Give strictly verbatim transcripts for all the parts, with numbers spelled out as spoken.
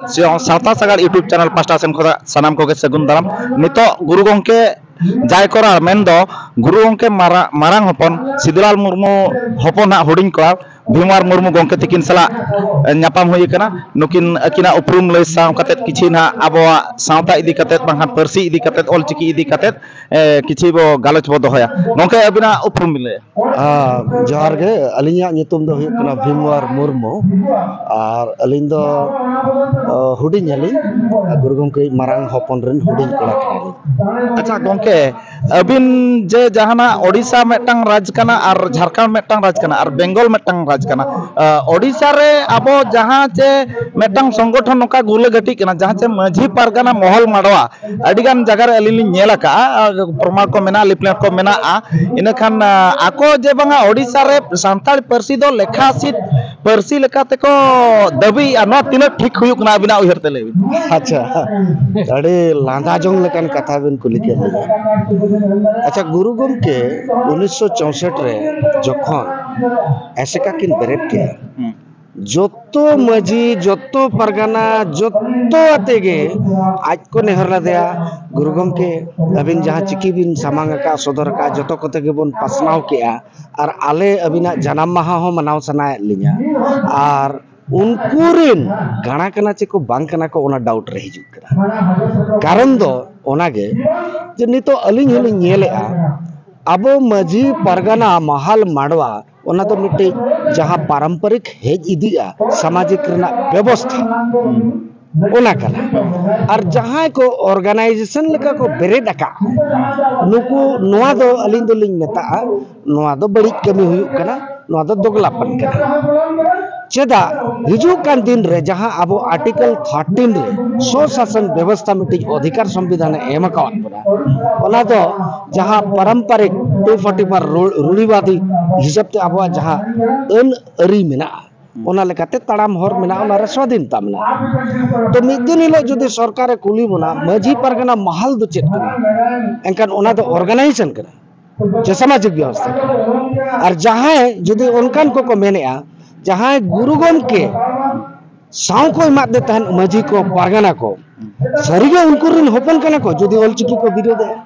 ᱥᱮ ᱥᱟᱶᱛᱟ ᱥᱟᱜᱟᱲ YouTube ᱪᱮᱱᱮᱞ ᱯᱟᱥᱴᱟ ᱥᱮᱱ ᱠᱷᱚᱱᱟᱜ ᱥᱟᱱᱟᱢ ᱠᱚᱜᱮ ᱥᱟᱹᱜᱩᱱ ᱫᱟᱨᱟᱢ᱾ ᱱᱤᱛᱚᱜ ᱜᱩᱨᱩ ᱜᱚᱢᱠᱮ ᱡᱟᱭ ᱠᱚᱨᱟᱲ, ᱢᱮᱱᱫᱚ ᱜᱩᱨᱩ ᱜᱚᱢᱠᱮ ᱢᱟᱨᱟ-, ᱢᱟᱨᱟᱝ ᱦᱚᱯᱚᱱ ᱥᱤᱫᱩᱞᱟᱞ ᱢᱩᱨᱢᱩ ᱦᱚᱯᱚᱱᱟᱜ ᱦᱩᱰᱤᱧ ᱠᱚᱲᱟ ᱵᱷᱤᱢᱣᱟᱨ ᱢᱩᱨᱢᱩ ᱜᱚᱢᱠᱮ ᱛᱤᱠᱤᱱ ᱥᱟᱞᱟᱜ, ᱮ, ᱧᱟᱯᱟᱢ ᱦᱩᱭ ᱟᱠᱟᱱᱟ᱾ ᱱᱩᱠᱤᱱ ᱟᱹᱠᱤᱱᱟᱜ ᱩᱯᱨᱩᱢ ᱞᱟᱹᱭ ᱥᱟᱶ ᱠᱟᱛᱮᱫ ᱠᱤᱪᱷᱤ ᱱᱟᱦᱟᱜ ᱟᱵᱚᱣᱟᱜ ᱥᱟᱶᱛᱟ ᱤᱫᱤ ᱠᱟᱛᱮᱫ, ᱵᱟᱝᱠᱷᱟᱱ ᱯᱟᱹᱨᱥᱤ ᱤᱫᱤ ᱠᱟᱛᱮᱫ, ᱚᱞ ᱪᱤᱠᱤ ᱤᱫᱤ ᱠᱟᱛᱮᱫ, ᱮ, ᱠᱤᱪᱷᱤ ᱵᱚ ᱜᱟᱞᱚᱪ ᱵᱚ ᱫᱚᱦᱚᱭᱟ᱾ ᱜᱚᱢᱠᱮ, ᱟᱹᱵᱤᱱᱟᱜ ᱩᱯᱨᱩᱢ ᱵᱤᱱ ᱞᱟᱹᱭᱟ? ᱦᱮᱸ, ᱡᱚᱦᱟᱨ ᱜᱮ᱾ ᱟᱹᱞᱤᱧᱟᱜ ᱧᱩᱛᱩᱢ ᱫᱚ ᱦᱩᱭᱩᱜ ᱠᱟᱱᱟ ᱵᱷᱤᱢᱣᱟᱨ ᱢᱩᱨᱢᱩ, ᱟᱨ ᱟᱹᱞᱤᱧ ᱫᱚ, ᱚ, ᱦᱩᱰᱤᱧ ᱟᱹᱞᱤᱧ, ᱟᱨ ᱜᱩᱨᱩ ᱜᱚᱢᱠᱮ ᱢᱟᱨᱟᱝ ᱦᱚᱯᱚᱱ ᱨᱮᱱ ᱦᱩᱰᱤᱧ ᱠᱚᱲᱟ ᱠᱟᱱᱟᱞᱤᱧ᱾ ᱟᱪᱪᱷᱟ ᱜᱚᱢᱠᱮ, ᱟᱹᱵᱤᱱ ᱡᱮ ᱡᱟᱦᱟᱱᱟᱜ ᱳᱰᱤᱥᱟ ᱢᱤᱫᱴᱟᱝ ᱨᱟᱡᱽ ᱠᱟᱱᱟ ᱟᱨ ᱡᱷᱟᱲᱠᱷᱚᱸᱰ ᱢᱤᱫᱴᱟᱝ ᱨᱟᱡᱽ ᱠᱟᱱᱟ ᱟᱨ ᱵᱮᱝᱜᱚᱞ ᱢᱤᱫᱴᱟᱝ ᱨᱟᱡᱽ ᱠᱟᱱᱟ, ᱟ, ᱳᱰᱤᱥᱟ ᱨᱮ ᱟᱵᱚ ᱡᱟᱦᱟᱸ ᱪᱮ ᱢᱤᱫᱴᱟᱝ ᱥᱚᱝᱜᱚᱴᱷᱚᱱ ᱱᱚᱝᱠᱟ ᱜᱩᱞᱟᱹ ᱜᱷᱟᱹᱴᱤ ᱠᱟᱱᱟ, ᱡᱟᱦᱟᱸ ᱪᱮ ᱢᱟᱹᱡᱷᱤ ᱯᱟᱨᱜᱟᱱᱟ ᱢᱚᱦᱚᱞ ᱢᱟᱰᱣᱟ, ᱟᱹᱰᱤᱜᱟᱱ ᱡᱟᱭᱜᱟ ᱨᱮ ᱟᱹᱞᱤᱧ ᱞᱤᱧ ᱧᱮᱞ ᱟᱠᱟᱫᱼᱟ, ᱟ, ᱯᱨᱚᱢᱟᱬ ᱠᱚ ᱢᱮᱱᱟᱜᱼᱟ, ᱞᱤᱯᱞᱮᱴ ᱠᱚ ᱢᱮᱱᱟᱜᱼᱟ᱾ ᱤᱱᱟᱹᱠᱷᱟᱱ, ᱟ, ᱟᱠᱚ ᱡᱮ ᱵᱟᱝᱟ ᱳᱰᱤᱥᱟ ᱨᱮ ᱥᱟᱱᱛᱟᱲ ᱯᱟᱹᱨᱥᱤ ᱫᱚ ᱞᱮᱠᱷᱟ ᱥᱤᱫ ᱯᱟᱹᱨᱥᱤ ᱞᱮᱠᱟ ᱛᱮᱠᱚ ᱫᱟᱹᱵᱤᱭᱮᱫᱼᱟ, ᱱᱚᱣᱟ ᱛᱤᱱᱟᱹᱜ ᱴᱷᱤᱠ ᱦᱩᱭᱩᱜ ᱠᱟᱱᱟ ᱟᱹᱵᱤᱱᱟᱜ ᱩᱭᱦᱟᱹᱨ ᱛᱮ? ᱞᱟᱹᱭ ᱵᱤᱱ᱾ ᱟᱪᱪᱷᱟ, ᱟᱹᱰᱤ ᱞᱟᱸᱫᱟ ᱡᱚᱝ ᱞᱮᱠᱟᱱ ᱠᱟᱛᱷᱟ ᱵᱤᱱ ᱠᱩᱞᱤ ᱠᱮᱫ ᱞᱤᱧᱟ᱾ ᱟᱪᱪᱷᱟ, ᱜᱩᱨᱩ ᱜᱚᱢᱠᱮ ᱩᱱᱤᱥᱥᱚ ᱪᱳᱥᱚᱴ ᱨᱮ ᱡᱚᱠᱷᱚᱱ ᱟᱥᱮᱠᱟ ᱠᱤᱱ ᱵᱮᱨᱮᱫ ᱠᱮᱫᱼᱟ, ᱦᱩᱸ᱾ ᱡᱚᱛᱚ ᱢᱟᱹᱡᱷᱤ, ᱡᱚᱛᱚ ᱯᱟᱨᱜᱟᱱᱟ, ᱡᱚᱛᱚ ᱟᱛᱮ ᱜᱮ ᱟᱡ ᱠᱚ ᱱᱮᱦᱚᱨ ᱞᱮᱫᱮᱭᱟ, "ᱜᱩᱨᱩ ᱜᱚᱢᱠᱮ, ᱟᱹᱵᱤᱱ ᱡᱟᱦᱟᱸ ᱪᱤᱠᱤ ᱵᱤᱱ ᱥᱟᱢᱟᱝ ᱟᱠᱟᱫ, ᱥᱚᱫᱚᱨ ᱟᱠᱟᱫ, ᱡᱚᱛᱚ ᱠᱚᱛᱮ ᱜᱮᱵᱚᱱ ᱯᱟᱥᱱᱟᱣ ᱠᱮᱜᱼᱟ, ᱟᱨ ᱟᱞᱮ ᱟᱹᱵᱤᱱᱟᱜ ᱡᱟᱱᱟᱢ ᱢᱟᱦᱟ ᱦᱚᱸ ᱢᱟᱱᱟᱣ ᱥᱟᱱᱟᱭᱮᱫ ᱞᱤᱧᱟ, ᱟᱨ ᱩᱱᱠᱩ ᱨᱮᱱ ᱠᱟᱬᱟ ᱠᱟᱱᱟ ᱪᱮ ᱠᱚ ᱵᱟᱝ ᱠᱟᱱᱟ ᱠᱚ, ᱚᱱᱟ ᱰᱟᱣᱩᱴ ᱨᱮ ᱦᱤᱡᱩᱜ ᱠᱟᱱᱟ?" ᱠᱟᱨᱚᱱ ᱫᱚ ᱚᱱᱟᱜᱮ ᱡᱮ ᱱᱤᱛᱚᱜ ᱟᱹᱞᱤᱧ ᱦᱚᱸᱞᱤᱧ ᱧᱮᱞᱮᱜᱼᱟ, ᱟᱵᱚ ᱢᱟᱹᱡᱷᱤ ᱯᱟᱨᱜᱟᱱᱟ ᱢᱟᱦᱟᱞ ᱢᱟᱰᱣᱟ, ᱚᱱᱟ ᱫᱚ ᱢᱤᱫᱴᱤᱡ ᱡᱟᱦᱟᱸ ᱯᱟᱨᱚᱢᱯᱚᱨᱤᱠ ᱦᱮᱡ ᱤᱫᱤᱜᱼᱟ ᱥᱟᱢᱟᱡᱤᱠ ᱨᱮᱱᱟᱜ ᱵᱮᱵᱚᱥᱛᱷᱟ, ᱚᱱᱟ ᱠᱟᱱᱟ᱾ ᱟᱨ ᱡᱟᱦᱟᱸᱭ ᱠᱚ ᱚᱨᱜᱟᱱᱟᱭᱡᱮᱥᱚᱱ ᱞᱮᱠᱟ ᱠᱚ ᱵᱮᱨᱮᱫ ᱟᱠᱟᱫ, ᱱᱩᱠᱩ, ᱱᱚᱣᱟ ᱫᱚ ᱟᱹᱞᱤᱧ ᱫᱚᱞᱤᱧ ᱢᱮᱛᱟᱜᱼᱟ, ᱱᱚᱣᱟ ᱫᱚ ᱵᱟᱹᱲᱤᱡ ᱠᱟᱹᱢᱤ ᱦᱩᱭᱩᱜ ᱠᱟᱱᱟ, ᱱᱚᱣᱟ ᱫᱚ ᱫᱚᱜᱽᱞᱟᱯᱟᱱ ᱠᱟᱱᱟ᱾ ᱪᱮᱫᱟᱜ ᱦᱤᱡᱩᱜ ᱠᱟᱱ ᱫᱤᱱ ᱨᱮ ᱡᱟᱦᱟᱸ ᱟᱵᱚ ᱟᱨᱴᱤᱠᱮᱞ ᱛᱷᱟᱨᱴᱤᱱ ᱨᱮ ᱥᱚᱥᱟᱥᱚᱱ ᱵᱮᱵᱚᱥᱛᱷᱟ ᱢᱤᱫᱴᱤᱡ ᱚᱫᱷᱤᱠᱟᱨ ᱥᱚᱝᱵᱤᱫᱷᱟᱱᱮ ᱮᱢ ᱟᱠᱟᱣᱟᱫ ᱵᱚᱱᱟ, ᱚᱱᱟ ᱫᱚ ᱡᱟᱦᱟᱸ ᱯᱟᱨᱚᱢᱯᱟᱨᱤᱠ ᱴᱩ ᱯᱷᱳᱨᱴᱤ ᱯᱷᱳᱨ ᱨᱩ-, ᱨᱩᱲᱤᱵᱟᱫᱤ ᱦᱤᱥᱟᱹᱵ ᱛᱮ ᱟᱵᱚᱣᱟᱜ ᱡᱟᱦᱟᱸ ᱟᱹᱱ ᱟᱹᱨᱤ ᱢᱮᱱᱟᱜᱼᱟ, ᱚᱱᱟ ᱞᱮᱠᱟᱛᱮ ᱛᱟᱲᱟᱢ ᱦᱚᱨ ᱢᱮᱱᱟᱜᱼᱟ, ᱚᱱᱟ ᱨᱮ ᱥᱣᱟᱫᱷᱤᱱᱛᱟ ᱢᱮᱱᱟᱜᱼᱟ᱾ ᱛᱚ ᱢᱤᱫ ᱫᱤᱱ ᱦᱤᱞᱳᱜ ᱡᱩᱫᱤ ᱥᱚᱨᱠᱟᱨᱮ ᱠᱩᱞᱤ ᱵᱚᱱᱟ, "ᱢᱟᱹᱡᱷᱤ ᱯᱟᱨᱜᱟᱱᱟ ᱢᱟᱦᱟᱞ ᱫᱚ ᱪᱮᱫ ᱠᱟᱱᱟ?" ᱮᱱᱠᱷᱟᱱ ᱚᱱᱟ ᱫᱚ ᱚᱨᱜᱟᱱᱟᱭᱡᱮᱥᱚᱱ ᱠᱟᱱᱟ, ᱡᱮ ᱥᱟᱢᱟᱡᱤᱠ ᱵᱮᱵᱚᱥᱛᱷᱟ ᱠᱟᱱᱟ᱾ ᱟᱨ ᱡᱟᱦᱟᱸᱭ ᱡᱩᱫᱤ ᱚᱱᱠᱟᱱ ᱠᱚᱠᱚ ᱢᱮᱱᱮᱜᱼᱟ, ᱡᱟᱦᱟᱸᱭ ᱜᱩᱨᱩ ᱜᱚᱢᱠᱮ ᱥᱟᱶ ᱠᱚ ᱮᱢᱟᱫ ᱫᱮ ᱛᱟᱦᱮᱸᱫ ᱢᱟᱹᱡᱷᱤ ᱠᱚ, ᱯᱟᱨᱜᱟᱱᱟ ᱠᱚ, ᱥᱟᱹᱨᱤᱜᱮ ᱩᱱᱠᱩ ᱨᱮᱱ ᱦᱚᱯᱚᱱ ᱠᱟᱱᱟ ᱠᱚ ᱡᱩᱫᱤ ᱚᱞᱪᱤᱠᱤ ᱠᱚ ᱵᱤᱨᱳᱫᱮᱜᱼᱟ?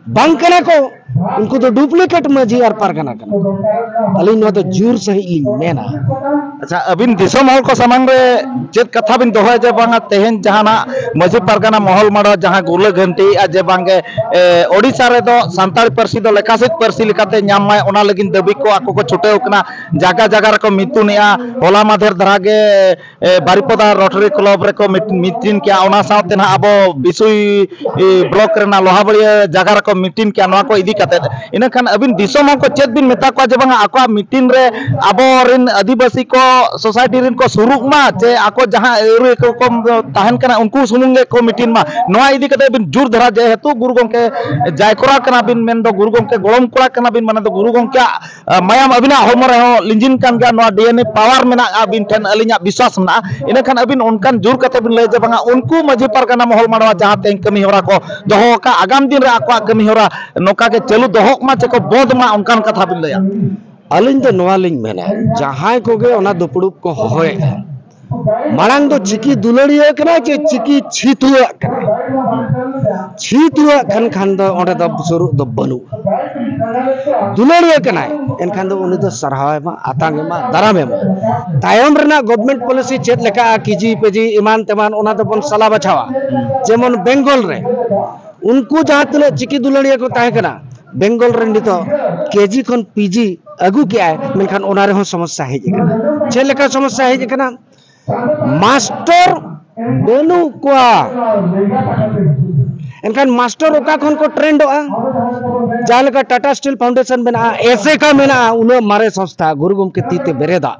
ᱵᱟᱝ ᱠᱟᱱᱟ ᱠᱚ, ᱩᱱᱠᱩ ᱫᱚ ᱰᱩᱯᱞᱤᱠᱮᱴ ᱢᱟᱹᱡᱷᱤ ᱟᱨ ᱯᱟᱨᱜᱟᱱᱟ ᱠᱟᱱᱟ ᱠᱚ᱾ ᱟᱹᱞᱤᱧ ᱱᱚᱣᱟ ᱫᱚ ᱡᱳᱨ ᱥᱟᱺᱦᱤᱡ ᱞᱤᱧ ᱢᱮᱱᱟ᱾ ᱟᱪᱪᱷᱟ, ᱟᱹᱵᱤᱱ ᱫᱤᱥᱚᱢ ᱦᱚᱲ ᱠᱚ ᱥᱟᱢᱟᱝ ᱨᱮ ᱪᱮᱫ ᱠᱟᱛᱷᱟ ᱵᱤᱱ ᱫᱚᱦᱚᱭᱟ ᱡᱮ ᱵᱟᱝᱟ ᱛᱮᱦᱮᱧ ᱡᱟᱦᱟᱱᱟᱜ ᱢᱟᱹᱡᱷᱤ ᱯᱟᱨᱜᱟᱱᱟ ᱢᱚᱦᱚᱞ ᱢᱟᱰᱣᱟ ᱡᱟᱦᱟᱸ ᱜᱩᱨᱞᱟᱹ ᱜᱷᱟᱹᱱᱴᱤᱭᱮᱫᱼᱟ ᱡᱮ ᱵᱟᱝᱜᱮ ᱮ, ᱳᱰᱤᱥᱟ ᱨᱮᱫᱚ ᱥᱟᱱᱛᱟᱲᱤ ᱯᱟᱹᱨᱥᱤ ᱫᱚ ᱞᱮᱠᱷᱟᱥᱤᱫ ᱯᱟᱹᱨᱥᱤ ᱞᱮᱠᱟᱛᱮ ᱧᱟᱢ ᱢᱟᱭ, ᱚᱱᱟ ᱞᱟᱹᱜᱤᱫ ᱫᱟᱹᱵᱤ ᱠᱚ ᱟᱠᱚ ᱠᱚ ᱪᱷᱩᱴᱟᱹᱣ ᱠᱟᱱᱟ᱾ ᱡᱟᱭᱜᱟ ᱡᱟᱭᱜᱟ ᱨᱮᱠᱚ ᱢᱤᱛᱩᱱᱮᱜᱼᱟ᱾ ᱦᱚᱞᱟ ᱢᱟᱫᱷᱮᱨ ᱫᱷᱟᱨᱟ ᱜᱮ ᱮ, ᱵᱟᱨᱤᱯᱚᱫᱟ ᱨᱚᱴᱟᱨᱤ ᱠᱞᱟᱵᱽ ᱨᱮᱠᱚ ᱢᱤᱴ- ᱢᱤᱴᱤᱝ ᱠᱮᱜᱼᱟ᱾ ᱚᱱᱟ ᱥᱟᱶᱛᱮ ᱱᱟᱦᱟᱜ ᱟᱵᱚ ᱵᱤᱥᱩᱭ ᱮ, ᱵᱞᱚᱠ ᱨᱮᱱᱟᱜ ᱞᱳᱦᱟᱵᱟᱲᱤᱭᱟᱹ ᱡᱟᱭᱜᱟ ᱨᱮᱠᱚ ᱢᱤᱴᱤᱝ ᱠᱮᱜᱼᱟ᱾ ᱱᱚᱣᱟ ᱠᱚ ᱤᱫᱤ ᱠᱟᱛᱮᱫ ᱤᱱᱟᱹᱠᱷᱟᱱ ᱟᱹᱵᱤᱱ ᱫᱤᱥᱚᱢ ᱦᱚᱲ ᱠᱚ ᱪᱮᱫ ᱵᱤᱱ ᱢᱮᱛᱟ ᱠᱚᱣᱟ ᱡᱮ ᱵᱟᱝᱟ ᱟᱠᱚᱣᱟᱜ ᱢᱤᱴᱤᱝ ᱨᱮ ᱟᱵᱚᱨᱮᱱ ᱟᱹᱫᱤᱵᱟᱹᱥᱤ ᱠᱚ ᱥᱳᱥᱟᱭᱴᱤ ᱨᱮᱱ ᱠᱚ ᱥᱩᱨᱩᱜ ᱢᱟ, ᱪᱮ ᱟᱠᱚ ᱡᱟᱦᱟᱸ ᱟᱹᱣᱨᱤ ᱠᱚ ᱠᱚ ᱛᱟᱦᱮᱱ ᱠᱟᱱᱟ ᱩᱱᱠᱩ ᱥᱩᱢᱩᱝ ᱜᱮ ᱠᱚ ᱢᱤᱴᱤᱝ ᱢᱟ? ᱱᱚᱣᱟ ᱤᱫᱤ ᱠᱟᱛᱮ ᱟᱹᱵᱤᱱ ᱡᱳᱨ ᱫᱷᱟᱨᱟ, ᱡᱮᱦᱮᱛᱩ ᱜᱩᱨᱩ ᱜᱚᱢᱠᱮ ᱡᱟᱭ ᱠᱚᱲᱟ ᱠᱟᱱᱟ ᱵᱤᱱ, ᱢᱮᱱᱫᱚ ᱜᱩᱨᱩ ᱜᱚᱢᱠᱮ ᱜᱚᱲᱚᱢ ᱠᱚᱲᱟ ᱠᱟᱱᱟ ᱵᱤᱱ, ᱢᱟᱱᱮ ᱫᱚ ᱜᱩᱨᱩ ᱜᱚᱢᱠᱮᱭᱟᱜ ᱢᱟᱭᱟᱢ ᱟᱹᱵᱤᱱᱟᱜ ᱦᱚᱲᱢᱚ ᱨᱮᱦᱚᱸ ᱞᱤᱸᱡᱤᱱ ᱠᱟᱱ ᱜᱮᱭᱟ᱾ ᱱᱚᱣᱟ ᱰᱤ ᱮᱱ ᱮ ᱯᱟᱣᱟᱨ ᱢᱮᱱᱟᱜᱼᱟ ᱟᱹᱵᱤᱱ ᱴᱷᱮᱱ, ᱟᱹᱞᱤᱧᱟᱜ ᱵᱤᱥᱣᱟᱥ ᱢᱮᱱᱟᱜᱼᱟ᱾ ᱤᱱᱟᱹᱠᱷᱟᱱ ᱟᱹᱵᱤᱱ ᱚᱱᱠᱟᱱ ᱡᱳᱨ ᱠᱟᱛᱮ ᱵᱤᱱ ᱞᱟᱹᱭᱟ ᱡᱮ ᱵᱟᱝᱟ ᱩᱱᱠᱩ ᱢᱟᱹᱡᱷᱤ ᱯᱟᱨᱜᱟᱱᱟ ᱢᱚᱦᱚᱞ ᱢᱟᱰᱣᱟ ᱡᱟᱦᱟᱸ ᱛᱮᱦᱮᱧ ᱠᱟᱹᱢᱤ ᱦᱚᱨᱟ ᱠᱚ ᱫᱚᱦᱚ ᱟᱠᱟᱫ, ᱟᱜᱟᱢ ᱫᱤᱱ ᱨᱮ ᱟᱠᱚᱣᱟᱜ ᱠᱟᱹᱢᱤ ᱦᱚᱨᱟ ᱱᱚᱝᱠᱟ ᱜᱮ ᱪᱟᱹᱞᱩ ᱫᱚᱦᱚᱜ ᱢᱟ, ᱪᱮ ᱠᱚ ᱵᱚᱸᱫᱽ ᱢᱟ, ᱚᱱᱠᱟᱱ ᱠᱟᱛᱷᱟ ᱵᱤᱱ ᱞᱟᱹᱭᱟ᱾ ᱟᱹᱞᱤᱧ ᱫᱚ ᱱᱚᱣᱟ ᱞᱤᱧ ᱢᱮᱱᱟ, ᱡᱟᱦᱟᱸᱭ ᱠᱚᱜᱮ ᱚᱱᱟ ᱫᱩᱯᱲᱩᱵ ᱠᱚ ᱦᱚᱦᱚᱭᱮᱫᱼᱟ, ᱢᱟᱲᱟᱝ ᱫᱚ ᱪᱤᱠᱤ ᱫᱩᱞᱟᱹᱲᱤᱭᱟᱹ ᱠᱟᱱᱟᱭ ᱪᱮ ᱪᱤᱠᱤ ᱪᱷᱤᱛᱩᱣᱟᱹᱜ ᱠᱟᱱᱟᱭ? ᱪᱷᱤᱛᱩᱣᱟᱹᱜ ᱠᱟᱱ ᱠᱷᱟᱱ ᱫᱚ ᱚᱸᱰᱮ ᱫᱚ ᱥᱩᱨᱩᱜ ᱫᱚ ᱵᱟᱹᱱᱩᱜᱼᱟ᱾ ᱫᱩᱞᱟᱹᱲᱤᱭᱟᱹ ᱠᱟᱱᱟᱭ, ᱮᱱᱠᱷᱟᱱ ᱫᱚ ᱩᱱᱤ ᱫᱚ ᱥᱟᱨᱦᱟᱣ ᱮᱢᱟ, ᱟᱛᱟᱝ ᱮᱢᱟ, ᱫᱟᱨᱟᱢ ᱮᱢᱟ᱾ ᱛᱟᱭᱚᱢ ᱨᱮᱱᱟᱜ ᱜᱚᱵᱷᱢᱮᱱᱴ ᱯᱚᱞᱤᱥᱤ ᱪᱮᱫ ᱞᱮᱠᱟ, ᱠᱤᱡᱤ ᱯᱮᱡᱤ ᱮᱢᱟᱱ ᱛᱮᱢᱟᱱ, ᱚᱱᱟ ᱫᱚᱵᱚᱱ ᱥᱟᱞᱟ ᱵᱟᱪᱷᱟᱣᱟ᱾ ᱡᱮᱢᱚᱱ ᱵᱮᱝᱜᱚᱞ ᱨᱮ ᱩᱱᱠᱩ ᱡᱟᱦᱟᱸ ᱛᱤᱱᱟᱹᱜ ᱪᱤᱠᱤ ᱫᱩᱞᱟᱹᱲᱤᱭᱟᱹ ᱠᱚ ᱛᱟᱦᱮᱸ ᱠᱟᱱᱟ, ᱵᱮᱝᱜᱚᱞ ᱨᱮ ᱱᱤᱛᱚᱜ ᱠᱮᱡᱤ ᱠᱷᱚᱱ ᱯᱤᱡᱤ ᱟᱹᱜᱩ ᱠᱮᱜᱼᱟᱭ, ᱢᱮᱱᱠᱷᱟᱱ ᱚᱱᱟ ᱨᱮᱦᱚᱸ ᱥᱚᱢᱚᱥᱥᱟ ᱦᱮᱡ ᱟᱠᱟᱱᱟ᱾ ᱪᱮᱫ ᱞᱮᱠᱟ ᱥᱚᱢᱚᱥᱥᱟ ᱦᱮᱡ ᱟᱠᱟᱱᱟ? ᱢᱟᱥᱴᱚᱨ ᱵᱟᱹᱱᱩᱜ ᱠᱚᱣᱟ᱾ ᱮᱱᱠᱷᱟᱱ ᱢᱟᱥᱴᱚᱨ ᱚᱠᱟ ᱠᱷᱚᱱ ᱠᱚ ᱴᱨᱮᱱᱰᱚᱜᱼᱟ? ᱡᱟᱦᱟᱸ ᱞᱮᱠᱟ ᱴᱟᱴᱟ ᱥᱴᱤᱞ ᱯᱷᱟᱣᱩᱱᱰᱮᱥᱚᱱ ᱢᱮᱱᱟᱜᱼᱟ, ᱮᱥᱮᱠᱟ ᱢᱮᱱᱟᱜᱼᱟ, ᱩᱱᱟᱹᱜ ᱢᱟᱨᱮ ᱥᱚᱝᱥᱛᱷᱟ ᱜᱩᱨᱩ ᱜᱚᱢᱠᱮ ᱛᱤ ᱛᱮ ᱵᱮᱨᱮᱫᱟᱜ,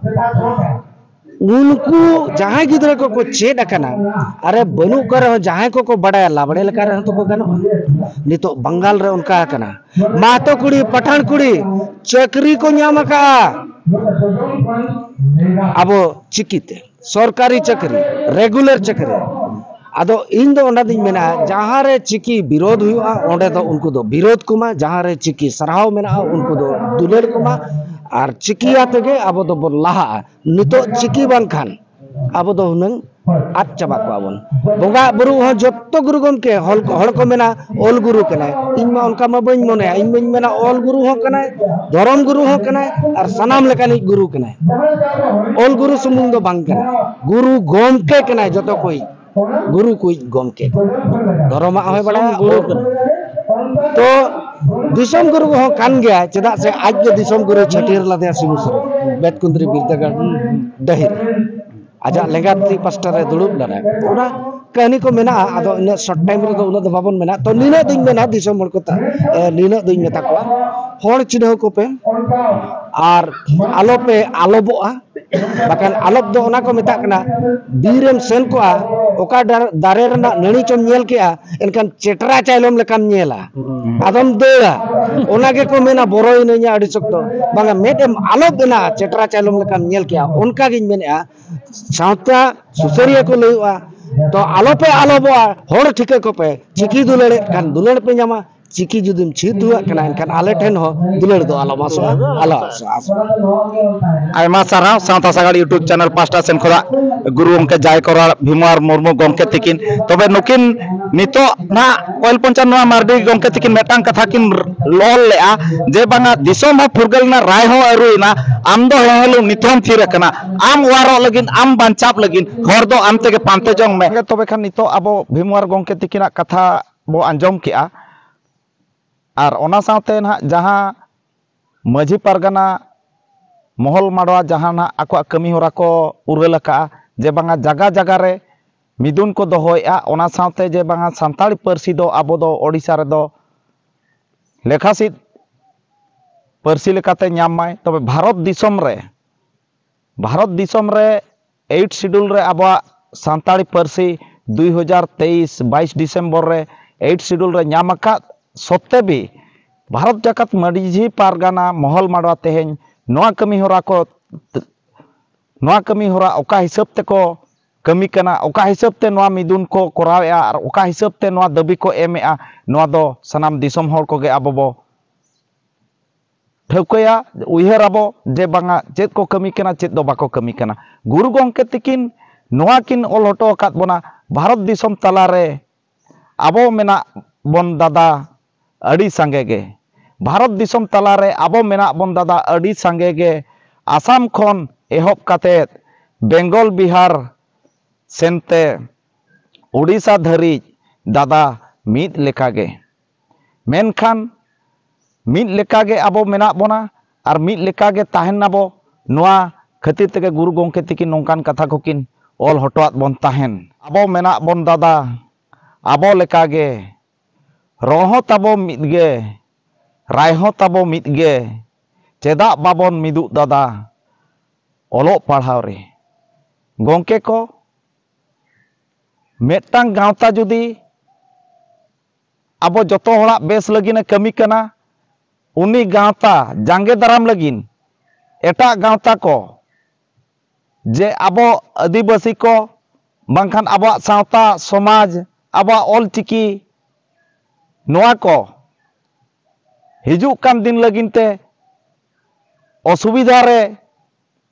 ᱩᱱᱠᱩ ᱡᱟᱦᱟᱸᱭ ᱜᱤᱫᱽᱨᱟᱹ ᱠᱚᱠᱚ ᱪᱮᱫ ᱟᱠᱟᱱᱟ, ᱟᱨᱮ ᱵᱟᱹᱱᱩᱜ ᱠᱚ ᱨᱮᱦᱚᱸ ᱡᱟᱦᱟᱸᱭ ᱠᱚᱠᱚ ᱵᱟᱰᱟᱭᱟ ᱞᱟᱵᱽᱲᱮ ᱞᱮᱠᱟ ᱨᱮᱦᱚᱸ ᱛᱚᱠᱚ ᱜᱟᱱᱚᱜᱼᱟ᱾ ᱱᱤᱛᱚᱜ ᱵᱟᱝᱜᱟᱞ ᱨᱮ ᱚᱱᱠᱟ ᱟᱠᱟᱱᱟ, ᱢᱟᱦᱛᱚ ᱠᱩᱲᱤ, ᱯᱟᱴᱷᱟᱱ ᱠᱩᱲᱤ ᱪᱟᱹᱠᱨᱤ ᱠᱚ ᱧᱟᱢ ᱟᱠᱟᱫᱼᱟ ᱟᱵᱚ ᱪᱤᱠᱤᱛᱮ, ᱥᱚᱨᱠᱟᱨᱤ ᱪᱟᱹᱠᱨᱤ, ᱨᱮᱜᱩᱞᱟᱨ ᱪᱟᱹᱠᱨᱤ᱾ ᱟᱫᱚ ᱤᱧ ᱫᱚ ᱚᱱᱟ ᱫᱚᱧ ᱢᱮᱱᱟ, ᱡᱟᱦᱟᱸ ᱨᱮ ᱪᱤᱠᱤ ᱵᱤᱨᱳᱫᱷ ᱦᱩᱭᱩᱜᱼᱟ, ᱚᱸᱰᱮ ᱫᱚ ᱩᱱᱠᱩ ᱫᱚ ᱵᱤᱨᱳᱫᱷ ᱠᱚᱢᱟ, ᱡᱟᱦᱟᱸ ᱨᱮ ᱪᱤᱠᱤ ᱥᱟᱨᱦᱟᱣ ᱢᱮᱱᱟᱜᱼᱟ, ᱩᱱᱠᱩ ᱫᱚ ᱫᱩᱞᱟᱹᱲ ᱠᱚᱢᱟ, ᱟᱨ ᱪᱤᱠᱤ ᱟᱛᱮ ᱜᱮ ᱟᱵᱚ ᱫᱚᱵᱚᱱ ᱞᱟᱦᱟᱜᱼᱟ᱾ ᱱᱤᱛᱚᱜ ᱪᱤᱠᱤ ᱵᱟᱝᱠᱷᱟᱱ ᱟᱵᱚ ᱫᱚ ᱦᱩᱱᱟᱹᱝ ᱟᱫ ᱪᱟᱵᱟ ᱠᱚᱣᱟ ᱵᱚᱱ᱾ ᱵᱚᱸᱜᱟ ᱵᱩᱨᱩ ᱦᱚᱸ ᱡᱚᱛᱚ ᱜᱩᱨᱩ ᱜᱚᱢᱠᱮ, ᱦᱚᱲ ᱠᱚ, ᱦᱚᱲ ᱠᱚ ᱢᱮᱱᱟ ᱚᱞ ᱜᱩᱨᱩ ᱠᱟᱱᱟᱭ, ᱤᱧ ᱢᱟ ᱚᱱᱠᱟ ᱢᱟ ᱵᱟᱹᱧ ᱢᱚᱱᱮᱭᱟ᱾ ᱤᱧ ᱢᱟᱧ ᱢᱮᱱᱟ ᱚᱞ ᱜᱩᱨᱩ ᱦᱚᱸ ᱠᱟᱱᱟᱭ, ᱫᱷᱚᱨᱚᱢ ᱜᱩᱨᱩ ᱦᱚᱸ ᱠᱟᱱᱟᱭ, ᱟᱨ ᱥᱟᱱᱟᱢ ᱞᱮᱠᱟᱱᱤᱡ ᱜᱩᱨᱩ ᱠᱟᱱᱟᱭ᱾ ᱚᱞ ᱜᱩᱨᱩ ᱥᱩᱢᱩᱝ ᱫᱚ ᱵᱟᱝ ᱠᱟᱱᱟ, ᱜᱩᱨᱩ ᱜᱚᱢᱠᱮ ᱠᱟᱱᱟᱭ ᱡᱚᱛᱚ ᱠᱚᱭᱤᱡ᱾ ᱜᱩᱨᱩ ᱠᱚᱭᱤᱡ ᱜᱚᱢᱠᱮ᱾ ᱫᱷᱚᱨᱚᱢᱟᱜ ᱦᱚᱸᱭ ᱵᱟᱲᱟᱭᱟ, ᱥᱟᱱᱟᱢ ᱜᱩᱨᱩ ᱠᱟᱱᱟ᱾ ᱛᱚ ᱫᱤᱥᱚᱢ ᱜᱩᱨᱩ ᱦᱚᱸ ᱠᱟᱱ ᱜᱮᱭᱟ, ᱪᱮᱫᱟᱜ ᱥᱮ ᱟᱡ ᱜᱮ ᱫᱤᱥᱚᱢ ᱜᱩᱨᱩᱭ ᱪᱷᱟᱹᱴᱭᱟᱹᱨ ᱞᱮᱫᱮᱭᱟ ᱥᱤᱵᱩ ᱥᱚᱨᱮᱱ, ᱵᱮᱛᱠᱩᱸᱫᱽᱨᱤ ᱵᱤᱨᱫᱟᱹᱜᱟᱲ ᱰᱟᱹᱦᱤ ᱨᱮ᱾ ᱟᱡᱟᱜ ᱞᱮᱸᱜᱟ ᱛᱤ ᱯᱟᱥᱴᱟ ᱨᱮ ᱫᱩᱲᱩᱵ ᱞᱮᱱᱟᱭ᱾ ᱚᱱᱟ ᱠᱟᱹᱦᱱᱤ ᱠᱚ ᱢᱮᱱᱟᱜᱼᱟ, ᱟᱫᱚ ᱤᱱᱟᱹᱜ ᱥᱚᱨᱴ ᱴᱟᱭᱤᱢ ᱨᱮᱫᱚ ᱩᱱᱟᱹᱜ ᱫᱚ ᱵᱟᱵᱚᱱ ᱢᱮᱱᱟ᱾ ᱛᱚ ᱱᱤᱱᱟᱹᱜ ᱫᱚᱧ ᱢᱮᱱᱟ ᱫᱤᱥᱚᱢ ᱦᱚᱲ ᱠᱚ ᱛᱟ-, ᱮ, ᱱᱤᱱᱟᱹᱜ ᱫᱚᱧ ᱢᱮᱛᱟ ᱠᱚᱣᱟ, ᱦᱚᱲ ᱪᱤᱱᱦᱟᱹᱣ ᱠᱚᱯᱮ ᱟᱨ ᱟᱞᱚᱯᱮ ᱟᱞᱚᱵᱚᱜᱼᱟ᱾ ᱵᱟᱠᱷᱟᱱ ᱟᱞᱚᱯ ᱫᱚ ᱚᱱᱟ ᱠᱚ ᱢᱮᱛᱟᱜ ᱠᱟᱱᱟ, ᱵᱤᱨ ᱮᱢ ᱥᱮᱱ ᱠᱚᱜᱼᱟ, ᱚᱠᱟ ᱰᱟᱨ-, ᱫᱟᱨᱮ ᱨᱮᱱᱟᱜ ᱱᱟᱹᱲᱤ ᱪᱚᱢ ᱧᱮᱞ ᱠᱮᱜᱼᱟ, ᱮᱱᱠᱷᱟᱱ ᱪᱮᱴᱨᱟ ᱪᱟᱭᱞᱚᱢ ᱞᱮᱠᱟᱢ ᱧᱮᱞᱟ, ᱟᱫᱚᱢ ᱫᱟᱹᱲᱟ᱾ ᱚᱱᱟ ᱜᱮᱠᱚ ᱢᱮᱱᱟ ᱵᱚᱨᱚᱭᱮᱱᱟᱹᱧᱟ ᱟᱹᱰᱤ ᱥᱚᱠᱛᱚ᱾ ᱵᱟᱝᱟ, ᱢᱮᱫ ᱮᱢ ᱟᱞᱚᱯ ᱮᱱᱟ, ᱪᱮᱴᱨᱟ ᱪᱟᱭᱞᱚᱢ ᱞᱮᱠᱟᱢ ᱧᱮᱞ ᱠᱮᱜᱼᱟ᱾ ᱚᱱᱠᱟ ᱜᱤᱧ ᱢᱮᱱᱮᱫᱼᱟ, ᱥᱟᱶᱛᱟ ᱥᱩᱥᱟᱹᱨᱤᱭᱟᱹ ᱠᱚ ᱞᱟᱹᱭᱚᱜᱼᱟ, ᱛᱚ ᱟᱞᱚᱯᱮ ᱟᱞᱚᱵᱚᱜᱼᱟ, ᱦᱚᱲ ᱴᱷᱤᱠᱟᱹ ᱠᱚᱯᱮ᱾ ᱪᱤᱠᱤ ᱫᱩᱞᱟᱹᱲᱮᱫ ᱠᱷᱟᱱ ᱫᱩᱞᱟᱹᱲ ᱯᱮ ᱧᱟᱢᱟ, ᱪᱤᱠᱤ ᱡᱩᱫᱤᱢ ᱪᱷᱤ ᱛᱩᱣᱟᱜ ᱠᱟᱱᱟ, ᱮᱱᱠᱷᱟᱱ ᱟᱞᱮ ᱴᱷᱮᱱ ᱦᱚᱸ ᱫᱩᱞᱟᱹᱲ ᱫᱚ ᱟᱞᱚᱢ ᱟᱥᱚᱜᱼᱟ, ᱟᱞᱚ ᱟᱥᱚᱜᱼᱟ, ᱟᱥᱚᱜᱼᱟ᱾ ᱟᱭᱢᱟ ᱥᱟᱨᱦᱟᱣ ᱥᱟᱶᱛᱟ ᱥᱟᱜᱟᱲ YouTube ᱪᱮᱱᱮᱞ ᱯᱟᱦᱴᱟ ᱥᱮᱱ ᱠᱷᱚᱱᱟᱜ ᱜᱩᱨᱩ ᱜᱚᱢᱠᱮ ᱡᱟᱭ ᱠᱚᱨᱟᱲ ᱵᱷᱤᱢᱣᱟᱨ ᱢᱩᱨᱢᱩ ᱜᱚᱢᱠᱮ ᱛᱤᱠᱤᱱ᱾ ᱛᱚᱵᱮ ᱱᱩᱠᱤᱱ ᱱᱤᱛᱚᱜ ᱱᱟᱜ ᱠᱚᱭᱮᱞ ᱯᱚᱧᱪᱟᱱ ᱱᱚᱣᱟ ᱢᱟᱨᱰᱤ ᱜᱚᱢᱠᱮ ᱛᱤᱠᱤᱱ ᱢᱤᱫᱴᱟᱝ ᱠᱟᱛᱷᱟ ᱠᱤᱱ ᱚᱞ ᱞᱮᱜᱼᱟ ᱡᱮ ᱵᱟᱝᱟ ᱫᱤᱥᱚᱢ ᱦᱚᱸ ᱯᱷᱩᱨᱜᱟᱹᱞ ᱮᱱᱟ, ᱨᱟᱭ ᱦᱚᱸ ᱟᱹᱨᱩᱭᱮᱱᱟ, ᱟᱢ ᱫᱚ ᱦᱮᱸ ᱦᱮᱞᱳ ᱱᱤᱛ ᱦᱚᱸᱢ ᱛᱷᱤᱨ ᱟᱠᱟᱱᱟ, ᱟᱢ ᱚᱣᱟᱨᱚᱜ ᱞᱟᱹᱜᱤᱫ, ᱟᱢ ᱵᱟᱧᱪᱟᱣ ᱞᱟᱹᱜᱤᱫ ᱦᱚᱨ ᱫᱚ ᱟᱢ ᱛᱮᱜᱮ ᱯᱟᱱᱛᱮ ᱡᱚᱝ ᱢᱮ᱾ ᱛᱚᱵᱮ ᱠᱷᱟᱱ ᱱᱤᱛᱚᱜ ᱟᱵᱚ ᱵᱷᱤᱢᱣᱟᱨ ᱜᱚᱢᱠᱮ ᱛᱤᱠᱤᱱᱟᱜ ᱠᱟᱛᱷᱟ ᱵᱚ ᱟᱸᱡᱚᱢ ᱠᱮᱜᱼᱟ᱾ ᱟᱨ ᱚᱱᱟ ᱥᱟᱶᱛᱮ ᱱᱟᱦᱟᱜ ᱡᱟᱦᱟᱸ ᱢᱟᱹᱡᱷᱤ ᱯᱟᱨᱜᱟᱱᱟ ᱢᱚᱦᱚᱞ ᱢᱟᱰᱣᱟ ᱡᱟᱦᱟᱸ ᱱᱟᱦᱟᱜ ᱟᱠᱚᱣᱟᱜ ᱠᱟᱹᱢᱤ ᱦᱚᱨᱟ ᱠᱚ ᱩᱨᱟᱹᱞ ᱟᱠᱟᱜᱼᱟ, ᱡᱮ ᱵᱟᱝᱟ ᱡᱟᱜᱟ ᱡᱟᱜᱟ ᱨᱮ ᱢᱤᱫᱩᱱ ᱠᱚ ᱫᱚᱦᱚᱭᱮᱜᱼᱟ, ᱚᱱᱟ ᱥᱟᱶᱛᱮ ᱡᱮ ᱵᱟᱝᱟ ᱥᱟᱱᱛᱟᱲᱤ ᱯᱟᱹᱨᱥᱤ ᱫᱚ ᱟᱵᱚ ᱫᱚ ᱳᱰᱤᱥᱟ ᱨᱮᱫᱚ ᱞᱮᱠᱷᱟᱥᱤᱫ ᱯᱟᱹᱨᱥᱤ ᱞᱮᱠᱟᱛᱮ ᱧᱟᱢ ᱢᱟᱭ᱾ ᱛᱚᱵᱮ ᱵᱷᱟᱨᱚᱛ ᱫᱤᱥᱚᱢ ᱨᱮ, ᱵᱷᱟᱨᱚᱛ ᱫᱤᱥᱚᱢ ᱨᱮ ᱮᱭᱤᱴ ᱥᱤᱰᱩᱞ ᱨᱮ ᱟᱵᱚᱣᱟᱜ ᱥᱟᱱᱛᱟᱲᱤ ᱯᱟᱹᱨᱥᱤ ᱫᱩᱭ ᱦᱟᱡᱟᱨ ᱛᱮᱭᱤᱥ ᱵᱟᱭᱤᱥ ᱰᱤᱥᱮᱢᱵᱚᱨ ᱨᱮ ᱮᱭᱤᱴ ᱥᱤᱰᱩᱞ ᱨᱮ ᱧᱟᱢ ᱟᱠᱟᱫ ᱥᱚᱛᱛᱮ ᱵᱤ ᱵᱷᱟᱨᱚᱛ ᱡᱟᱠᱟᱛ ᱢᱟᱹᱡᱷᱤ ᱯᱟᱨᱜᱟᱱᱟ ᱢᱚᱦᱚᱞ ᱢᱟᱰᱣᱟ ᱛᱮᱦᱮᱧ ᱱᱚᱣᱟ ᱠᱟᱹᱢᱤ ᱦᱚᱨᱟ ᱠᱚ, ᱱᱚᱣᱟ ᱠᱟᱹᱢᱤ ᱦᱚᱨᱟ ᱚᱠᱟ ᱦᱤᱥᱟᱹᱵ ᱛᱮᱠᱚ ᱠᱟᱹᱢᱤ ᱠᱟᱱᱟ, ᱚᱠᱟ ᱦᱤᱥᱟᱹᱵ ᱛᱮ ᱱᱚᱣᱟ ᱢᱤᱫᱩᱱ ᱠᱚ ᱠᱚᱨᱟᱣᱮᱜᱼᱟ ᱟᱨ ᱚᱠᱟ ᱦᱤᱥᱟᱹᱵ ᱛᱮ ᱱᱚᱣᱟ ᱫᱟᱹᱵᱤ ᱠᱚ ᱮᱢᱮᱜᱼᱟ, ᱱᱚᱣᱟ ᱫᱚ ᱥᱟᱱᱟᱢ ᱫᱤᱥᱚᱢ ᱦᱚᱲ ᱠᱚᱜᱮ ᱟᱵᱚ ᱵᱚ ᱴᱷᱟᱹᱣᱠᱟᱹᱭᱟ, ᱩᱭᱦᱟᱹᱨ ᱟᱵᱚ ᱡᱮ ᱵᱟᱝᱟ ᱪᱮᱫ ᱠᱚ ᱠᱟᱹᱢᱤ ᱠᱟᱱᱟ, ᱪᱮᱫ ᱫᱚ ᱵᱟᱠᱚ ᱠᱟᱹᱢᱤ ᱠᱟᱱᱟ᱾ ᱜᱩᱨᱩ ᱜᱚᱢᱠᱮ ᱛᱤᱠᱤᱱ ᱱᱚᱣᱟ ᱠᱤᱱ ᱚᱞ ᱦᱚᱴᱚ ᱟᱠᱟᱫ ᱵᱚᱱᱟ, ᱵᱷᱟᱨᱚᱛ ᱫᱤᱥᱚᱢ ᱛᱟᱞᱟᱨᱮ ᱟᱵᱚ ᱢᱮᱱᱟᱜ ᱵᱚᱱ ᱫᱟᱫᱟ ᱟᱹᱰᱤ ᱥᱟᱸᱜᱮ ᱜᱮ᱾ ᱵᱷᱟᱨᱚᱛ ᱫᱤᱥᱚᱢ ᱛᱟᱞᱟᱨᱮ ᱟᱵᱚ ᱢᱮᱱᱟᱜ ᱵᱚᱱ ᱫᱟᱫᱟ ᱟᱹᱰᱤ ᱥᱟᱸᱜᱮ ᱜᱮ᱾ ᱟᱥᱟᱢ ᱠᱷᱚᱱ ᱮᱦᱚᱵ ᱠᱟᱛᱮᱫ ᱵᱮᱝᱜᱚᱞ, ᱵᱤᱦᱟᱨ ᱥᱮᱱᱛᱮ ᱳᱰᱤᱥᱟ ᱫᱷᱟᱹᱨᱤᱡ ᱫᱟᱫᱟ ᱢᱤᱫ ᱞᱮᱠᱟᱜᱮ᱾ ᱢᱮᱱᱠᱷᱟᱱ ᱢᱤᱫ ᱞᱮᱠᱟᱜᱮ ᱟᱵᱚ ᱢᱮᱱᱟᱜ ᱵᱚᱱᱟ ᱟᱨ ᱢᱤᱫ ᱞᱮᱠᱟᱜᱮ ᱛᱟᱦᱮᱱ ᱟᱵᱚ᱾ ᱱᱚᱣᱟ ᱠᱷᱟᱹᱛᱤᱨ ᱛᱮᱜᱮ ᱜᱩᱨᱩ ᱜᱚᱢᱠᱮ ᱛᱤᱠᱤᱱ ᱱᱚᱝᱠᱟᱱ ᱠᱟᱛᱷᱟ ᱠᱚᱠᱤᱱ ᱚᱞ ᱦᱚᱴᱚᱣᱟᱫ ᱵᱚᱱ ᱛᱟᱦᱮᱱ᱾ ᱟᱵᱚ ᱢᱮᱱᱟᱜ ᱵᱚᱱ ᱫᱟᱫᱟ ᱟᱵᱚ ᱞᱮᱠᱟᱜᱮ, ᱨᱚᱲ ᱦᱚᱸ ᱛᱟᱵᱚ ᱢᱤᱫ ᱜᱮ, ᱨᱟᱭ ᱦᱚᱸ ᱛᱟᱵᱚ ᱢᱤᱫ ᱜᱮ, ᱪᱮᱫᱟᱜ ᱵᱟᱵᱚᱱ ᱢᱤᱫᱩᱜ ᱫᱟᱫᱟ ᱚᱞᱚᱜ ᱯᱟᱲᱦᱟᱣ ᱨᱮ? ᱜᱚᱢᱠᱮ ᱠᱚ, ᱢᱤᱫᱴᱟᱝ ᱜᱟᱶᱛᱟ ᱡᱩᱫᱤ ᱟᱵᱚ ᱡᱚᱛᱚ ᱦᱚᱲᱟᱜ ᱵᱮᱥ ᱞᱟᱹᱜᱤᱫ ᱮ ᱠᱟᱹᱢᱤ ᱠᱟᱱᱟ, ᱩᱱᱤ ᱜᱟᱶᱛᱟ ᱡᱟᱸᱜᱮ ᱫᱟᱨᱟᱢ ᱞᱟᱹᱜᱤᱫ ᱮᱴᱟᱜ ᱜᱟᱶᱛᱟ ᱠᱚ, ᱡᱮ ᱟᱵᱚ ᱟᱹᱫᱤᱵᱟᱹᱥᱤ ᱠᱚ, ᱵᱟᱝᱠᱷᱟᱱ ᱟᱵᱚᱣᱟᱜ ᱥᱟᱶᱛᱟ ᱥᱚᱢᱟᱡᱽ, ᱟᱵᱚᱣᱟᱜ ᱚᱞᱪᱤᱠᱤ, ᱱᱚᱣᱟ ᱠᱚ ᱦᱤᱡᱩᱜ ᱠᱟᱱ ᱫᱤᱱ ᱞᱟᱹᱜᱤᱫ ᱛᱮ ᱚᱥᱩᱵᱤᱫᱷᱟ ᱨᱮ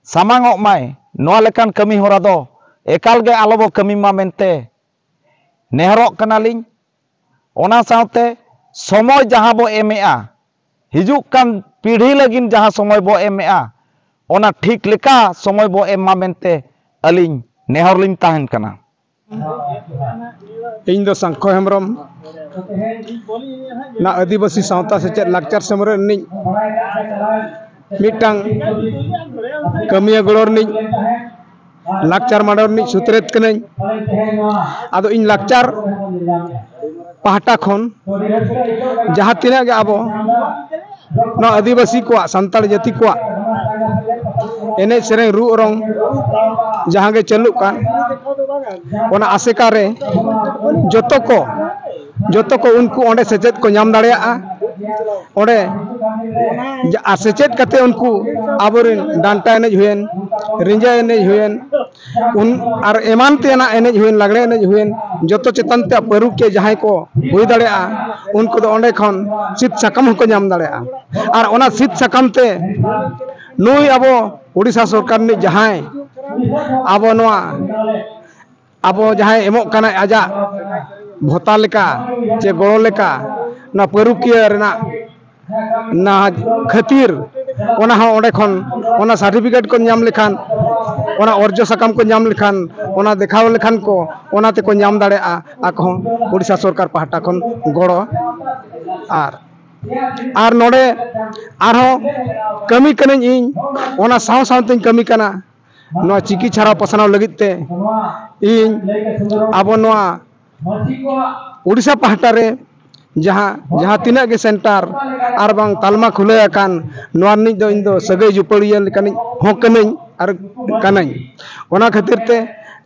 ᱥᱟᱢᱟᱝ ᱚᱜ ᱢᱟᱭ, ᱱᱚᱣᱟ ᱞᱮᱠᱟᱱ ᱠᱟᱹᱢᱤ ᱦᱚᱨᱟ ᱫᱚ ᱮᱠᱟᱞ ᱜᱮ ᱟᱞᱚ ᱵᱚ ᱠᱟᱹᱢᱤ ᱢᱟ ᱢᱮᱱᱛᱮ ᱱᱮᱦᱚᱨᱚᱜ ᱠᱟᱱᱟᱞᱤᱧ᱾ ᱚᱱᱟ ᱥᱟᱶᱛᱮ ᱥᱚᱢᱚᱭ ᱡᱟᱦᱟᱸ ᱵᱚ ᱮᱢᱮᱜᱼᱟ, ᱦᱤᱡᱩᱜ ᱠᱟᱱ ᱯᱤᱲᱦᱤ ᱞᱟᱹᱜᱤᱫ ᱡᱟᱦᱟᱸ ᱥᱚᱢᱚᱭ ᱵᱚ ᱮᱢᱮᱜᱼᱟ, ᱚᱱᱟ ᱴᱷᱤᱠ ᱞᱮᱠᱟ ᱥᱚᱢᱚᱭ ᱵᱚ ᱮᱢ ᱢᱟ ᱢᱮᱱᱛᱮ ᱟᱹᱞᱤᱧ ᱱᱮᱦᱚᱨ ᱞᱤᱧ ᱛᱟᱦᱮᱱ ᱠᱟᱱᱟ᱾ ᱤᱧ ᱫᱚ ᱥᱟᱝᱠᱷᱚ ᱦᱮᱢᱵᱨᱚᱢ, ᱱᱟ ᱟᱹᱫᱤᱵᱟᱹᱥᱤ ᱥᱟᱶᱛᱟ ᱥᱮᱪᱮᱫ ᱞᱟᱠᱪᱟᱨ ᱥᱮᱢᱵᱨᱚᱢ ᱨᱤᱱᱤᱡ ᱢᱤᱫᱴᱟᱝ ᱠᱟᱹᱢᱤᱭᱟᱹ ᱜᱚᱲᱚ ᱨᱤᱱᱤᱡ ᱞᱟᱠᱪᱟᱨ ᱢᱟᱰᱚᱨ ᱨᱤᱱᱤᱡ ᱥᱩᱛᱨᱮᱛ ᱠᱟᱹᱱᱟᱹᱧ᱾ ᱟᱫᱚ ᱤᱧ ᱞᱟᱠᱪᱟᱨ ᱯᱟᱦᱴᱟ ᱠᱷᱚᱱ ᱡᱟᱦᱟᱸ ᱛᱤᱱᱟᱹᱜ ᱜᱮ ᱟᱵᱚ ᱱᱚᱣᱟ ᱟᱹᱫᱤᱵᱟᱹᱥᱤ ᱠᱚᱣᱟᱜ, ᱥᱟᱱᱛᱟᱲ ᱡᱟᱹᱛᱤ ᱠᱚᱣᱟᱜ ᱮᱱᱮᱡ ᱥᱮᱨᱮᱧ ᱨᱩ ᱚᱨᱚᱝ ᱡᱟᱦᱟᱸ ᱜᱮ ᱪᱟᱹᱞᱩᱜ ᱠᱟᱱ, ᱚᱱᱟ ᱟᱥᱮᱠᱟ ᱨᱮ ᱡᱚᱛᱚ ᱠᱚ, ᱡᱚᱛᱚ ᱠᱚ ᱩᱱᱠᱩ ᱚᱸᱰᱮ ᱥᱮᱪᱮᱫ ᱠᱚ ᱧᱟᱢ ᱫᱟᱲᱮᱭᱟᱜᱼᱟ᱾ ᱚᱸᱰᱮ ᱡᱟ-, ᱟᱨ ᱥᱮᱪᱮᱫ ᱠᱟᱛᱮ ᱩᱱᱠᱩ ᱟᱵᱚᱨᱮᱱ ᱰᱟᱱᱴᱟ ᱮᱱᱮᱡ ᱦᱩᱭᱮᱱ, ᱨᱤᱸᱡᱟᱹ ᱮᱱᱮᱡ ᱦᱩᱭᱮᱱ, ᱩᱱ ᱟᱨ ᱮᱢᱟᱱ ᱛᱮᱱᱟᱜ ᱮᱱᱮᱡ ᱦᱩᱭᱮᱱ, ᱞᱟᱜᱽᱲᱮ ᱮᱱᱮᱡ ᱦᱩᱭᱮᱱ, ᱡᱚᱛᱚ ᱪᱮᱛᱟᱱ ᱛᱮ ᱯᱟᱹᱨᱩᱠᱷᱤᱭᱟᱹ ᱡᱟᱦᱟᱸᱭ ᱠᱚ ᱦᱩᱭ ᱫᱟᱲᱮᱭᱟᱜᱼᱟ, ᱩᱱᱠᱩ ᱫᱚ ᱚᱸᱰᱮ ᱠᱷᱚᱱ ᱥᱤᱫ ᱥᱟᱠᱟᱢ ᱦᱚᱸᱠᱚ ᱧᱟᱢ ᱫᱟᱲᱮᱭᱟᱜᱼᱟ᱾ ᱟᱨ ᱚᱱᱟ ᱥᱤᱫ ᱥᱟᱠᱟᱢ ᱛᱮ ᱱᱩᱭ ᱟᱵᱚ ᱩᱲᱤᱥᱥᱟ ᱥᱚᱨᱠᱟᱨ ᱨᱤᱱᱤᱡ ᱡᱟᱦᱟᱸᱭ ᱟᱵᱚ ᱱᱚᱣᱟ ᱟᱵᱚ ᱡᱟᱦᱟᱸᱭ ᱮᱢᱚᱜ ᱠᱟᱱᱟᱭ ᱟᱡᱟᱜ ᱵᱷᱚᱛᱟ ᱞᱮᱠᱟ ᱪᱮ ᱜᱚᱲᱚ ᱞᱮᱠᱟ, ᱱᱚᱣᱟ ᱯᱟᱹᱨᱩᱠᱷᱤᱭᱟᱹ ᱨᱮᱱᱟᱜ ᱱᱟ ᱠᱷᱟᱹᱛᱤᱨ, ᱚᱱᱟ ᱦᱚᱸ ᱚᱸᱰᱮ ᱠᱷᱚᱱ ᱚᱱᱟ ᱥᱟᱨᱴᱤᱯᱷᱤᱠᱮᱴ ᱠᱚ ᱧᱟᱢ ᱞᱮᱠᱷᱟᱱ, ᱚᱱᱟ ᱚᱨᱡᱚ ᱥᱟᱠᱟᱢ ᱠᱚ ᱧᱟᱢ ᱞᱮᱠᱷᱟᱱ, ᱚᱱᱟ ᱫᱮᱠᱷᱟᱣ ᱞᱮᱠᱷᱟᱱ ᱠᱚ, ᱚᱱᱟ ᱛᱮᱠᱚ ᱧᱟᱢ ᱫᱟᱲᱮᱭᱟᱜᱼᱟ ᱟᱠᱚ ᱦᱚᱸ ᱩᱲᱤᱥᱥᱟ ᱥᱚᱨᱠᱟᱨ ᱯᱟᱦᱴᱟ ᱠᱷᱚᱱ ᱜᱚᱲᱚ᱾ ᱟᱨ ᱟᱨ ᱱᱚᱰᱮ ᱟᱨᱦᱚᱸ ᱠᱟᱹᱢᱤ ᱠᱟᱹᱱᱟᱹᱧ ᱤᱧ, ᱚᱱᱟ ᱥᱟᱶ ᱥᱟᱶᱛᱮᱧ ᱠᱟᱹᱢᱤ ᱠᱟᱱᱟ ᱱᱚᱣᱟ ᱪᱤᱠᱤ ᱪᱷᱟᱨᱟᱣ ᱯᱟᱥᱱᱟᱣ ᱞᱟᱹᱜᱤᱫ ᱛᱮ᱾ ᱤᱧ ᱟᱵᱚ ᱱᱚᱣᱟ ᱩᱲᱤᱥᱥᱟ ᱯᱟᱦᱴᱟ ᱨᱮ ᱡᱟᱦᱟᱸ ᱡᱟᱦᱟᱸ ᱛᱤᱱᱟᱹᱜ ᱜᱮ ᱥᱮᱱᱴᱟᱨ ᱟᱨ ᱵᱟᱝ ᱛᱟᱞᱢᱟ ᱠᱷᱩᱞᱟᱹᱣ ᱟᱠᱟᱱ, ᱱᱚᱣᱟ ᱨᱤᱱᱤᱡ ᱫᱚ ᱤᱧ ᱫᱚ ᱥᱟᱹᱜᱟᱹᱭ ᱡᱩᱯᱟᱹᱲᱤᱭᱟᱹ ᱞᱮᱠᱟᱱᱤᱡ ᱦᱚᱸ ᱠᱟᱹᱱᱟᱹᱧ ᱟᱨ ᱠᱟᱹᱱᱟᱹᱧ᱾ ᱚᱱᱟ ᱠᱷᱟᱹᱛᱤᱨ ᱛᱮ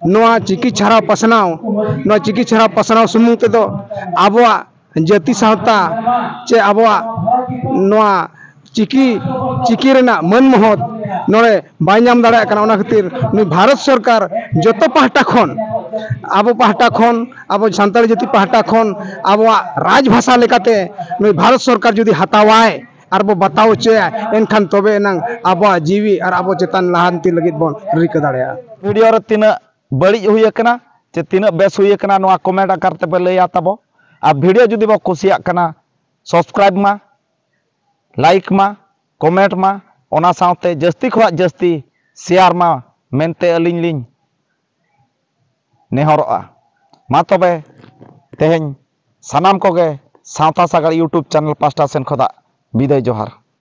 ᱱᱚᱣᱟ ᱪᱤᱠᱤ ᱪᱷᱟᱨᱟᱣ ᱯᱟᱥᱱᱟᱣ, ᱱᱚᱣᱟ ᱪᱤᱠᱤ ᱪᱷᱟᱨᱟᱣ ᱯᱟᱥᱱᱟᱣ ᱥᱩᱢᱩᱝ ᱛᱮᱫᱚ ᱟᱵᱚᱣᱟᱜ ᱡᱟᱹᱛᱤ ᱥᱟᱶᱛᱟ ᱪᱮ ᱟᱵᱚᱣᱟᱜ ᱱᱚᱣᱟ ᱪᱤᱠᱤ, ᱪᱤᱠᱤ ᱨᱮᱱᱟᱜ ᱢᱟᱹᱱ ᱢᱚᱦᱚᱛ ᱱᱚᱰᱮ ᱵᱟᱭ ᱧᱟᱢ ᱫᱟᱲᱮᱭᱟᱜ ᱠᱟᱱᱟ᱾ ᱚᱱᱟ ᱠᱷᱟᱹᱛᱤᱨ ᱱᱩᱭ ᱵᱷᱟᱨᱚᱛ ᱥᱚᱨᱠᱟᱨ ᱡᱚᱛᱚ ᱯᱟᱦᱴᱟ ᱠᱷᱚᱱ, ᱟᱵᱚ ᱯᱟᱦᱴᱟ ᱠᱷᱚᱱ, ᱟᱵᱚ ᱥᱟᱱᱛᱟᱲ ᱡᱟᱹᱛᱤ ᱯᱟᱦᱴᱟ ᱠᱷᱚᱱ ᱟᱵᱚᱣᱟᱜ ᱨᱟᱡᱽ ᱵᱷᱟᱥᱟ ᱞᱮᱠᱟᱛᱮ ᱱᱩᱭ ᱵᱷᱟᱨᱚᱛ ᱥᱚᱨᱠᱟᱨ ᱡᱩᱫᱤ ᱦᱟᱛᱟᱣᱟᱭ ᱟᱨ ᱵᱚ ᱵᱟᱛᱟᱣ ᱦᱚᱪᱚᱭᱟ, ᱮᱱᱠᱷᱟᱱ ᱛᱚᱵᱮ ᱮᱱᱟᱝ ᱟᱵᱚᱣᱟᱜ ᱡᱤᱣᱤ ᱟᱨ ᱟᱵᱚ ᱪᱮᱛᱟᱱ ᱞᱟᱦᱟᱱᱛᱤ ᱞᱟᱹᱜᱤᱫ ᱵᱚᱱ ᱨᱤᱠᱟᱹ ᱫᱟᱲᱮᱭᱟᱜᱼᱟ᱾ ᱵᱷᱤᱰᱤᱭᱳ ᱨᱮ ᱛᱤᱱᱟᱹᱜ ᱵᱟᱹᱲᱤᱡ ᱦᱩᱭ ᱟᱠᱟᱱᱟ ᱪᱮ ᱛᱤᱱᱟᱹᱜ ᱵᱮᱥ ᱦᱩᱭ ᱟᱠᱟᱱᱟ, ᱱᱚᱣᱟ ᱠᱚᱢᱮᱱᱴ ᱟᱠᱟᱨ ᱛᱮᱯᱮ ᱞᱟᱹᱭᱟ ᱛᱟᱵᱚ᱾ ᱟᱨ ᱵᱷᱤᱰᱤᱭᱳ ᱡᱩᱫᱤ ᱵᱚ ᱠᱩᱥᱤᱭᱟᱜ ᱠᱟᱱᱟ, ᱥᱟᱵᱥᱠᱨᱟᱭᱤᱵᱽ ᱢᱟ, ᱞᱟᱭᱤᱠ ᱢᱟ, ᱠᱚᱢᱮᱱᱴ ᱢᱟ, ᱚᱱᱟ ᱥᱟᱶᱛᱮ ᱡᱟᱹᱥᱛᱤ ᱠᱷᱚᱱᱟᱜ ᱡᱟᱹᱥᱛᱤ ᱥᱮᱭᱟᱨ ᱢᱟ ᱢᱮᱱᱛᱮ ᱟᱹᱞᱤᱧ ᱞᱤᱧ ᱱᱮᱦᱚᱨᱚᱜᱼᱟ᱾ ᱢᱟ ᱛᱚᱵᱮ, ᱛᱮᱦᱮᱧ ᱥᱟᱱᱟᱢ ᱠᱚᱜᱮ ᱥᱟᱶᱛᱟ ᱥᱟᱜᱟᱲ YouTube ᱪᱮᱱᱮᱞ ᱯᱟᱥᱴᱟ ᱥᱮᱱ ᱠᱷᱚᱱᱟᱜ ᱵᱤᱫᱟᱹᱭ ᱡᱚᱦᱟᱨ᱾